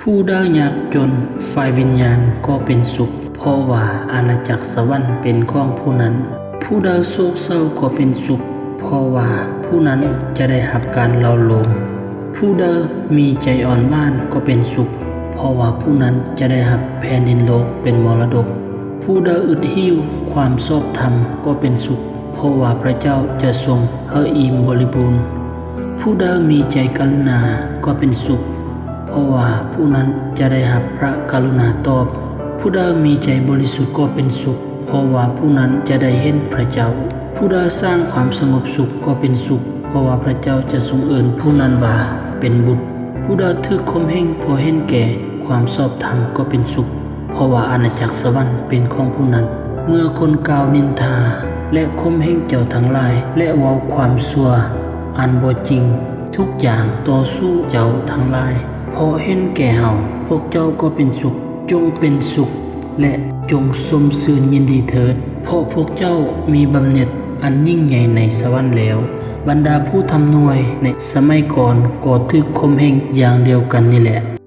ຜູ້ໃດຍາກຈົນຝ່າຍວິນຍານກໍເປັນສຸກ, ເພາະວ່າອານາຈັກສະຫວັນເປັນຂອງຜູ້ນັ້ນ. ຜູ້ໃດໂສກເສົ້າກໍເປັນສຸກ, ເພາະວ່າຜູ້ນັ້ນຈະໄດ້ຮັບການເລົ້າໂລມ. ຜູ້ໃດມີໃຈອ່ອນຫວານກໍເປັນສຸກ, ເພາະວ່າຜູ້ນັ້ນຈະໄດ້ຮັບແຜ່ນດິນໂລກເປັນມໍລະດົກ. ຜູ້ໃດອຶດຫິວຄວາມຊອບທຳກໍເປັນສຸກ, ເພາະວ່າພະເຈົ້າຈະຊົງໃຫ້ອີ່ມບໍລິບູນ. ຜູ້ໃດມີໃຈກະລຸນາກໍເປັນສຸກ, ເພາະວ່າຜູ້ນັ້ນຈະໄດ້ຮັບພະກະລຸນາຕອບ. ຜູ້ໃດມີໃຈບໍລິສຸດກໍເປັນສຸກ, ເພາະວ່າຜູ້ນັ້ນຈະໄດ້ເຫັນພະເຈົ້າ. ຜູ້ໃດສ້າງຄວາມສະຫງົບສຸກກໍເປັນສຸກ, ເພາະວ່າພະເຈົ້າຈະຊົງເອີ້ນຜູ້ນັ້ນວ່າເປັນບຸດ. ຜູ້ໃດຖືກຂົ່ມເຫງເພາະເຫັນແກ່ຄວາມຊອບທຳກໍເປັນສຸກ, ເພາະວ່າອານາຈັກສະຫວັນເປັນຂອງຜູ້ນັ້ນ. ເມື່ອຄົນກ່າວນິນທາ ແລະ ຂົ່ມເຫງເຈົ້າທັງຫຼາຍ ແລະ ເວົ້າຄວາມຊົ່ວອັນບໍ່ຈິງທຸກຢ່າງຕໍ່ສູ້ເຈົ້າທັງຫຼາຍ ເພາະເຫັນແກ່ເຮົາ, ພວກເຈົ້າກໍເປັນສຸກ. ຈົ່ງເປັນສຸກ ແລະ ຈົ່ງຊົມຊື່ນຍິນດີເຖີດ, ເພາະພວກເຈົ້າມີບຳເໜັດອັນຍິ່ງໃຫຍ່ໃນສະຫວັນແລ້ວ. ບັນດາຜູ້ທຳນວຍໃນສະໄໝກ່ອນກໍຖືກຂົ່ມເຫງຢ່າງດຽວກັນນີ້ແຫຼະ.